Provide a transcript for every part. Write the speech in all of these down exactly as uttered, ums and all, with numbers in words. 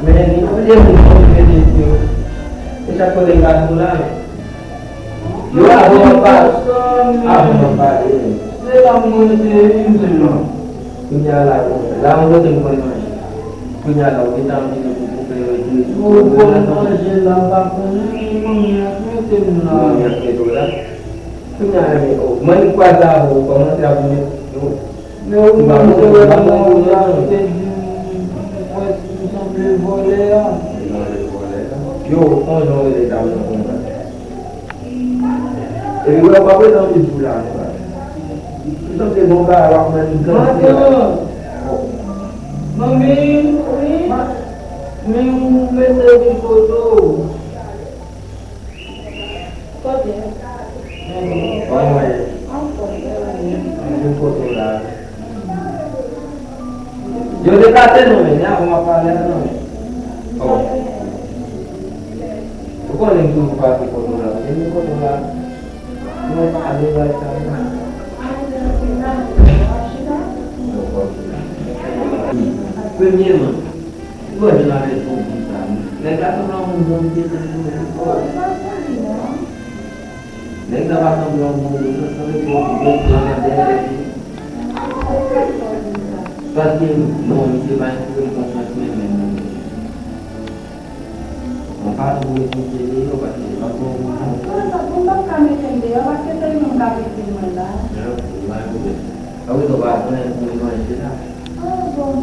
Men, li konbyen moun ki konn mete yo? E chak kote m pase w la, men. Yo, avan m ap pale. Avan m ap pale, men. Se la m konn te wi, m se non. Kounye a la, bon, la, yon kote m konn manje. Kounye a la, ou gentan vini pou koupe yo, epi ou konn manje la, m pa konnen, manmi ap mete m la. Manmi ap mete w la. Kounye a, men, oh, manmi kwaze avè w, kòmanse ap met yo. Men ou menm, se wè nan la, ou te di m, ou kwè m sanble vòlè a. Sanble vòlè a? Yo, konn jan w rele sa, ou nan konn sa. Epi wè, w pa bezwen anvi di w la, non, la. Ou sanble bon bagay, w ap mande m grann. Manmi, wi. Men ou mete vin foto. Kote? Anfòm, wi. Anfòm, wi. Anfòm, foto la. Yo te kate non, men, avan m ap pale a non, men. Oh. Ou konnen m toujou pase kote w la. Depi kote w la, mwen pale bay sa, mwen. Premyèman, ou wè jan avèk ou di sa, nèg la sanble yon moun bon, li te sanble yon moun bon. Nèg la pa sanble yon bon moun, non, sanble yon gwo plan nan dèyè tèt li. Paske, non, misye pa enspire m konfyans menm, menm, menm. Mwen pa twò rekonfye li, non, paske li pa twò bon, non. Pou sa, pou m pa ka mete l deyò, paske se li menm k ap ede mwen la. Jan, li pa gen pwoblèm. Apre sa, w pa konnen pou li manje la. Ah, bon.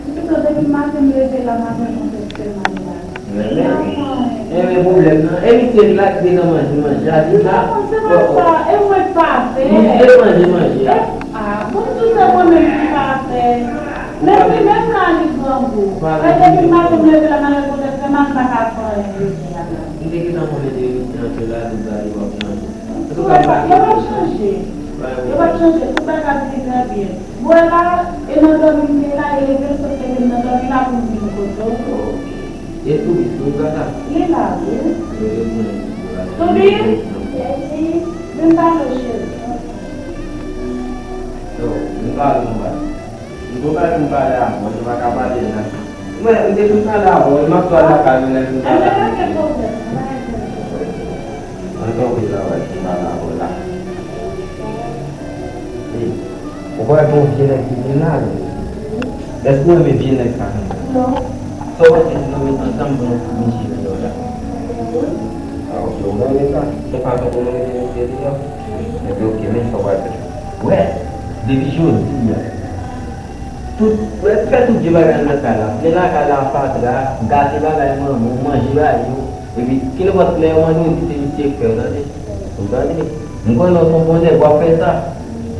Ou te depi maten m leve la, m ap manje yon sèl semèn la. Men, men, men pwoblèm nan, e misye la ki te nan manje, manje a, li la. Non, se pa sa, e mwen k pa fè. Misye manje, manje a. E, ah, bon, tout se mwen menm ki pa fè. Men li menm la, li grangou. Men depi maten m leve la, m al rekonèt fè m pa ka fè anyen jodi a la. M te gentan konnen de misye antre la, li va, li va pran. Yo p ap chanje. Yo p ap chanje. Tout bagay ap vin trè byen. Bwè la, e nan dòmi m te la, e leve m sot leve m nan dòmi la pou m vin kote w. E tou, tou gata. Li la, wi. Toubi? Vin pale w, cheri. Yo, vin pale w, m pa. M gon bagay pou m pale avè w, nou pa ka pale la. Mwen, m te fin pale avè w, m ap sot lakay mwen lè m fin pale avè w. Mwen tonbe la, wè, m fin pale avè w la. Wi. Ou pa wè gon vye nèg ki vin la, wi? Èske w renmen vye nèg sa menm? Non. Sa w panse si nou met ansanm pou nou fout misye deyò la? Ah, ok, ou renmen sa. Se fason pou nou mete misye deyò? Ebyen, ok, men sa w pral fè. Wè, depi jodi a, tout, wè, fè tout vye bagay nan kay la. Plen lakay la fatra, gate bagay manman w, manje ba yo. Epi, kenenpòt lè yo mande w, di se misye k fè w, tande. Ou tande? M konnen w se yon bon nèg, w ap fè sa.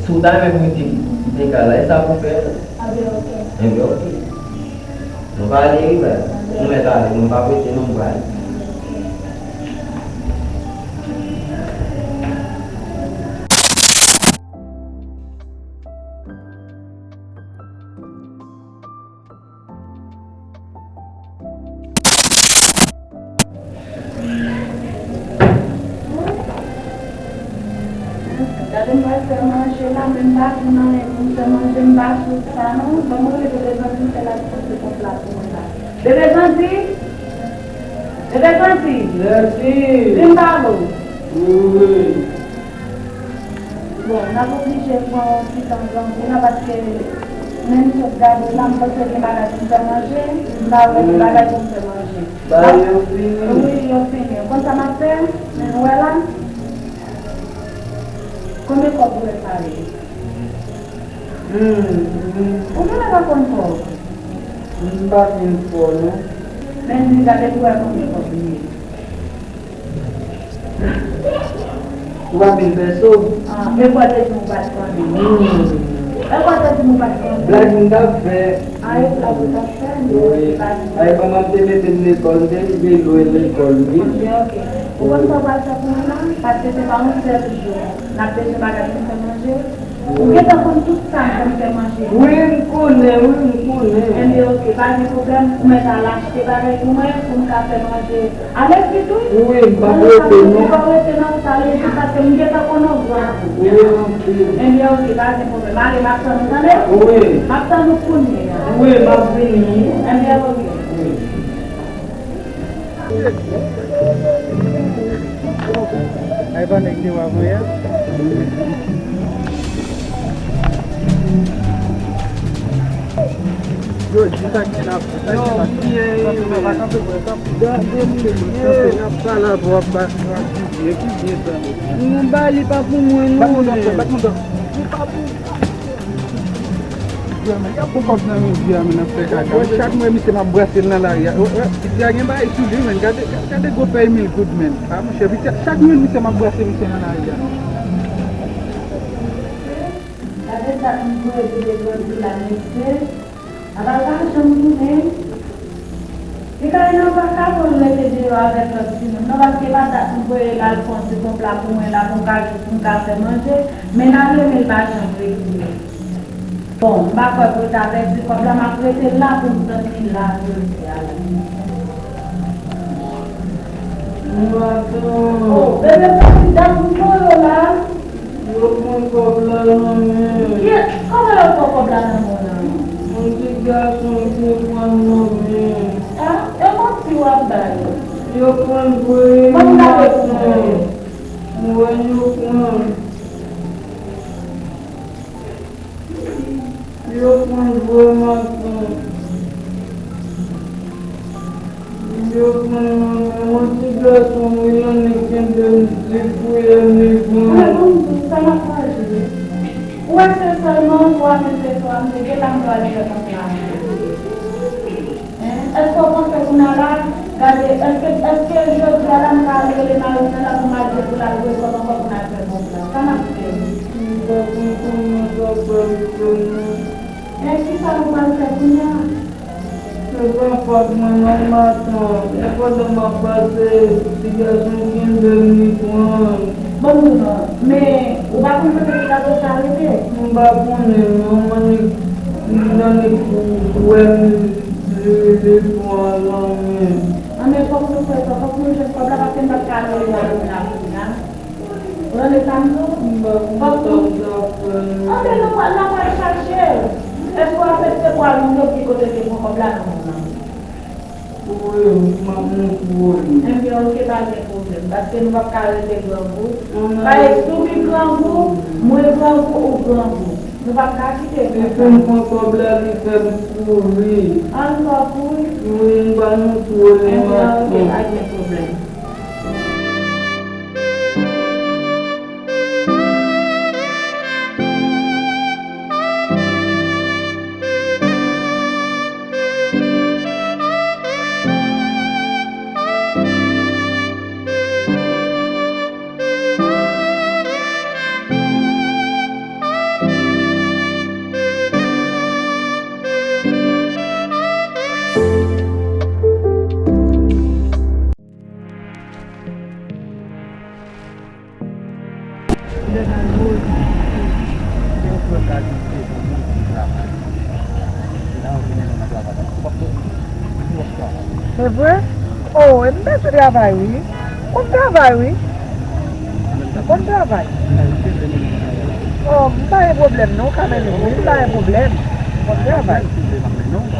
Si w ta renmen pou misye kite kay la, e sa pou w fè. Ebyen, ok. Nou pale, wi, baz. Nou mèt ale, nou pa prese, non, m prale. Gade m pral fè manje la, men m pa jwenn anyen pou m fè manje, m pa sou sa non. Ban m rele bebe Zanti, fè l al pote kont la pou mwen la. Bebe Zanti! Bebe Zanti! Lèti! Vin pale w. Wi. Bon, n ap oblije pran yon ti tan grangou la, paske menm sot gade la, m panse gen bagay pou m fè manje, m pa wè gen bagay pou m fè manje. Bagay yo fini. Wi, yo fini. Ou konn sa m ap fè? Men nou wè la? Konbyen kòb ou wè sa ye? Hmm, hmm. Ou genlè pa konn kòb? M pa fin fò, non. Men di gade pou wè konbyen kòb li ye. Twa mil pèso. Ah, e bò te di w pa t konnen. Hmm. E ou pa t di m ou pa t konn? Blag m t ap fè. A, e blag ou t ap fè? Wi. Ay, manman m te mete m lekòl, m te rive lwen lekòl, wi. Ok, ok. Ou konn sa w pral fè pou mwen la? Paske se pa yon sèl jou. N ap bezwen bagay pou fè manje. Ou gentan konn tout sa m konn fè manje. Wi, m konnen, wi, m konnen. Enben, ok, pa gen pwoblèm. Ou mèt al achte bagay pou mwen, pou m ka fè manje. Alèz tou. Wi, m p ap rete, non. Ou p ap rete, non, sa vle di paske m gentan konnen w granmoun. Wi, anpil. Enben, ok, pa gen pwoblèm. Ale, m ap tann ou, tande? Wi. M ap tann ou kounye a. Wi, m ap vini. Enben, ok. Wi. Ay, pa nèg te wè avan yè. Yo di sa ki n ap fè, sa ki n ap fè. Gade m byen, n ap pale avè w, ap ba, ap di byen, ki byen sa. Non, ba li pa pou mwen, non. Bat mouda, bat mouda. Li pa pou Vwè, men, y ap pran kòb nan men vye a, men, n ap fè kaka. Wè, chak mwen, misye, m ap brase l nan lari a. Wè, wè, piti a gen bagay sou li, men. Gade, gade, gade gwo pèy mil goud, men. A, monchè, piti a, chak mwen, misye, m ap brase misye nan lari a. Gade sa m voye pou defann pou la, mesye. Apa l pa janm tounen. Li ka nan pa ka pou l rete deyò avèk lòt timoun non, paske pa dat m voye l al fè yon ti konpla pou mwen la, pou m ka, pou m ka fè manje, men n ap rele l pa janm regle. Bon, m pa kwè pou l ta pèdi kòb la, m ap rete l la pou m tann li la, jodi a la. Matant. Oh, bebe, pran ti dat m voye w la. Yo pran kòb la nan men m. Kòman yo pran kòb la nan men w la? Yon ti gason ki pran nan men m. Ah, e manti w ap bay. Yo pran l vre, matant. Mwen yo pran. Yo pran l vre, matant. Yo pran nan men yon ti gason, wi, Lannik kenbe m, li fouye m, li pran. Mwen, bon, sa m ap manje. Ou wè se sèlman twa mil peso a m te gen la m pral fè kont la. Hein? Èske w panse kounye a la, gade, èske, èske jodi a la m ka al rele mari m nan la pou m al di l pou l al voye kòb ankò pou n al fè kont la? Sa m ap fè? M pa konn kòman sa pral fè non. Men kisa nou pral fè kounye a? Se pa fòt mwen non, matant. E pandan m ap pase, ti gason kenbe m, li pran. Bon, bon, non. Men, ou pa konn kote ti gason sa rete? M pa konnen non, mwen li, mwen li wè m, li, li pran nan men. Anben, fòk nou fè sa, fòk nou jwenn kòb la, paske m p ap ka rele mari m la kounye a. Rele sa m di w? Fòk nou. Anben, nou pral, n a pral chache l. Èske w aksepte pou al montre w ki kote l te pran kòb la nan men w? Wi, m ap montre w li. Enben, ok, pa gen pwoblèm. Paske nou p ap ka rete grangou. Paske si w vin grangou, mwen grangou, ou grangou. Nou p ap ka kite l konsa. Li fin pran kòb la, li fè m kouri. An fè w kouri? Wi, m pral montre w li. Enben, ok, pa gen pwoblèm. Lè nan yo, gen yon frè m ka di m te bon moun ki travay. Se la yo vin nan travay la. Ou p ap fè, ou p ap travay. Se vre? Oh, e m bezwen travay, wi. M konn travay, wi. M konn travay. Oh, m pa gen pwoblèm, non. Ou ka mennen m, wi. M pa gen pwoblèm. M konn travay.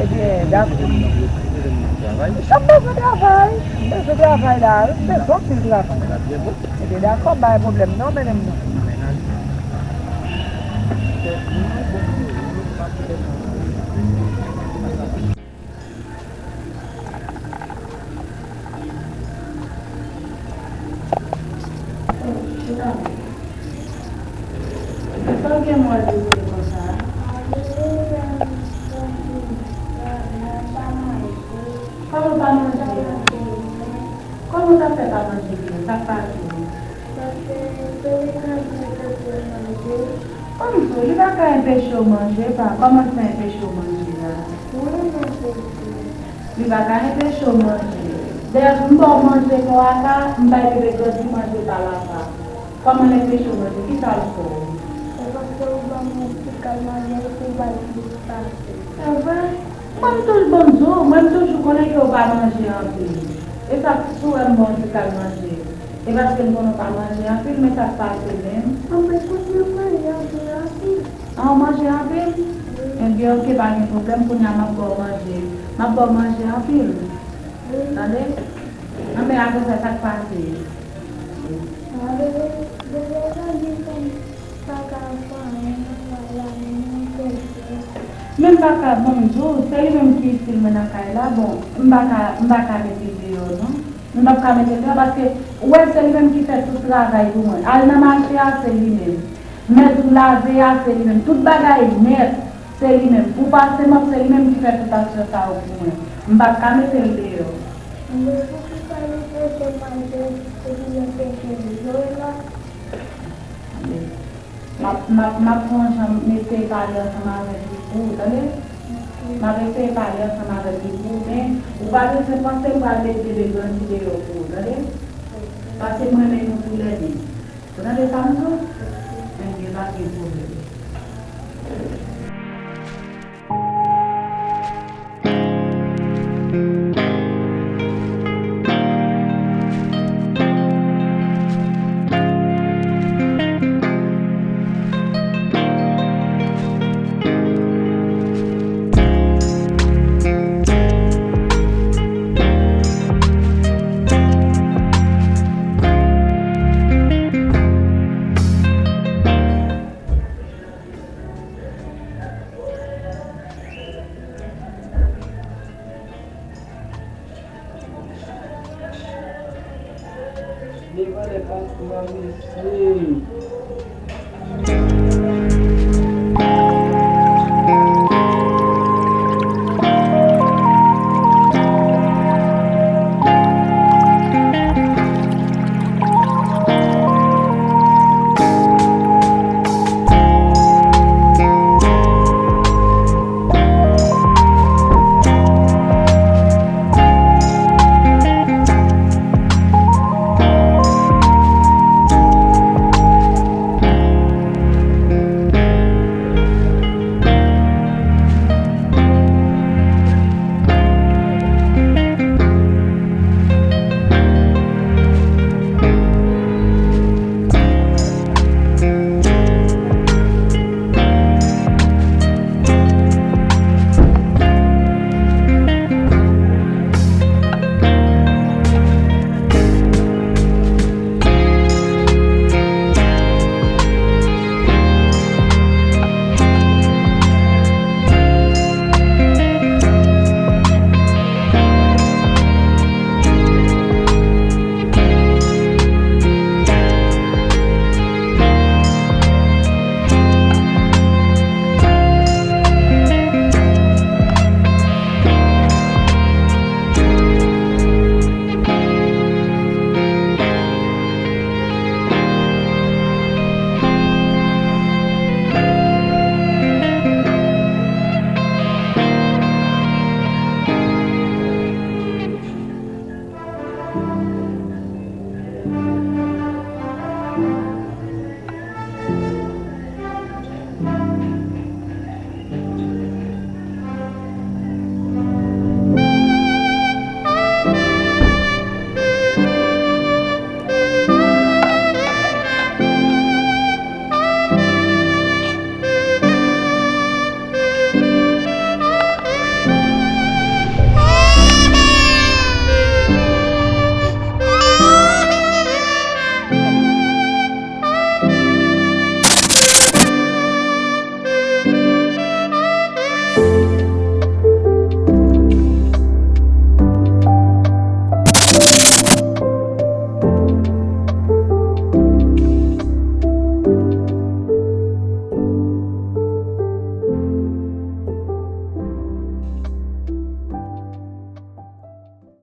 Ebyen, dakò. Sa m bezwen travay. M bezwen travay la. M bezwen anpil travay. Ebyen, dakò, m pa gen pwoblèm, non, mennen m non. Sa w gen mò di w ye konsa? Kòman w pa manje? Kòman w t ap fè pa manje byen? Sa k pase w? Paske se li k ap manje pou manje. Ann di w, li pa ka enpeche w manje, pa. Kòman l fè enpeche w manje a? Mwen manje tou. Li pa ka enpeche w manje. Dayè, m ba w manje kò a ka, m bay bebe grandi manje pa la pa. Kòman l enpeche w manje? Kisa l fè w? Se paske ou ban m yon ti kal manje epi w bay m plis pase. Se vre? Mwen m toujou, bon, m di w, mwen m toujou konnen ke w pa manje anpil. E sa k si w wè m ba w ti kal manje. E paske m konnen w pa manje anpil, men sa k pase menm? Anben, kounye a m manje anpil, anpil. Ah, w manje anpil? Wi. Ebyen, oke, pa gen pwoblèm, kounye a m ap ba w manje. M ap ba w manje anpil. Wi. Tande? Anben, apre sa, sa k pase? Mwen rele, rele zanmi m, pa ka fè anyen nan kay la, men mwen prese. Men m pa ka, bon, m di w, se li menm ki itil mwen nan kay la, bon, m pa ka, m pa ka mete l deyò, non. M p ap ka mete l deyò, paske ou wè se li menm ki fè tout travay pou mwen. Al nan mache a, se li menm. Mèt ou lave a, se li menm. Tout bagay nèt, se li menm. Pou pase mòp, se li menm ki fè tout aksyon sa yo pou mwen. M p ap ka mete l deyò. Men poukisa li pote manje epi l enpeche m jwe la? M ap, m ap, m ap fè yon jan, m eseye pale ansanm avèk li pou ou, tande? M ap eseye pale ansanm avèk li pou ou, men ou pa bezwen panse m pral mete bebe grandi deyò pou ou, tande? Paske m renmen nou toulède. Ou tande sa m di w? Ebyen, pa gen pwoblèm. Devan lè patwon a mesye.